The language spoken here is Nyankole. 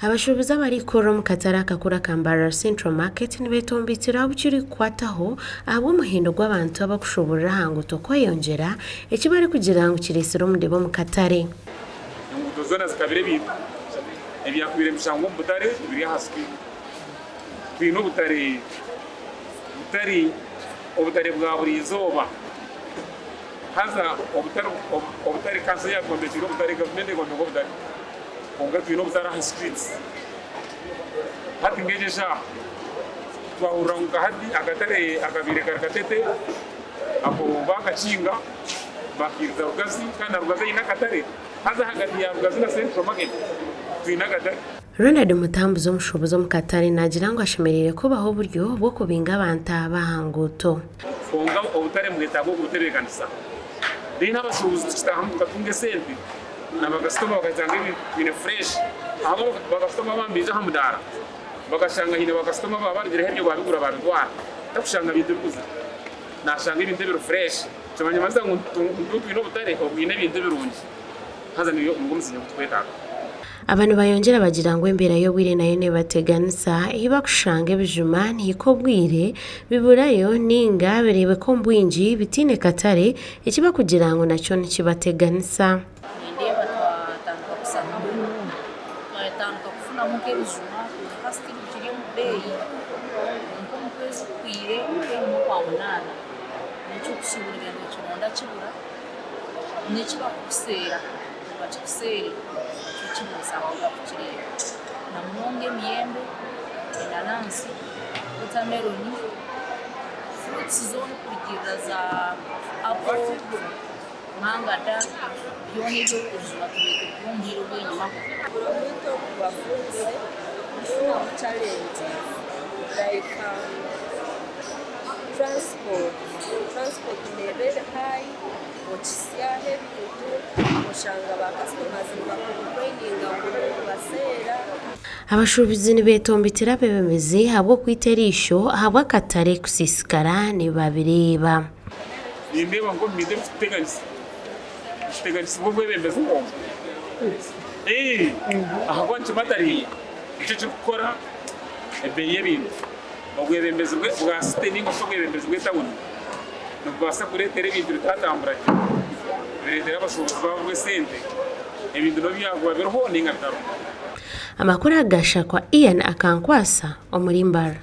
Abashuubuzi abarikukorera omu katare akakuru aka Mbarara Central Market nibetombeitira abu kirikukwataho ahabw'omuhendo gw'abantu abakushuuburira aha nguuto kweyongyera, eki barikugira ngu kireetsire omudebe omu katare. Enguuto zoona zikabire ebintu ebyakubaire nibishangwa omu butare biri aha sikirini. Twine obutare butari obutare bwa buri izooba haza obutari obutare kanso yaatwombekiire obutare, gavumenti ekombeka obutare kwonka twine obutare aha streets. Hati nk'egi eshaaha twahurira ngu nka hati akatare akabaire kari Katete ako baakakinga bakairiza Rugazi kandi na Rugazi eine akatare haza ahagati ya Rugazi na Central Market twine akatare. Ronald Mutambuzi omushuubuzi omu katare naagira ngu hashemereire kubaho oburyo bw'okubinga abantu aba aha nguuto. Kwonka obutare nibwetaaga okubutebeekanisa. Then abashuubuzi tukitaahamu tukatunga esente na bakasitoma bakashanga ebintu twine fresh. Ahabw'okuba bakasitoma abamwe nibaija aha mudaara bakashanga haine bakasitoma abaaba barugireho ebyo baabigura baabitwara. Takushanga bintu bikuzire, naashanga ebintu ebiri fresh. Nikimanyisa ngu nitwe twine obutare obwine ebintu ebirungi haza nigwo omusingi ogu turikwetaaga. Aba nibayongyera bagira ngu embeera y'obwire nayo nebateganisa ei bakushanga ebijuma nihika obwire biburayo ninga bireebeka omu bwingi bitaine katare eki bakugira ngu nakyo nikibateganisa. Nindeeba twatandika kusamamu, twatandika kufunamu nk'ebijuma kwonka still bikiri omu beeyi kwonka omu kwezi okuhweire okw'enyima okwamunaana n'eky'okushuburira nibakironda kibura n'eki bakukuseera. Bakikuseere nakyo kibura kuza kukireeba na munonga emiyembe, enanansi, wotameroni, fruits zoona okurugiirira za apo, mangada byona ebyo ebijuma tubaire tubigura omu bwire obw'enyimaho. Buri omuntu okuba fruits nitufunamu challenges like transport, transport neeba eri high. Okihitsyaho ebintu oshanga ba customers niba complaininga ngu nobaseera. Abashuubuzi nibeetombitira abeebembezi ahabw'okwita eriisho ahabw'akatare kusiisikara nibabireeba. Nindeeba ngu omu bintu ebirikututeganisa, nituteganisibwa obwebembezi bwonka. Ahabw'okuba nikimataringa nikyo kirikukora ebeeyi y'ebintu. Obwebembezi bwa site ninga shi obwebembezi bw'etawuni nibubaasa kureetera ebintu bitatambura gye, bireetere abashuubuzi baaburwa esente, ebintu n'obu byakuba biriho ninga bitariho. Amakuru aga gashakwa Ian Akankwasa omuri Mbarara.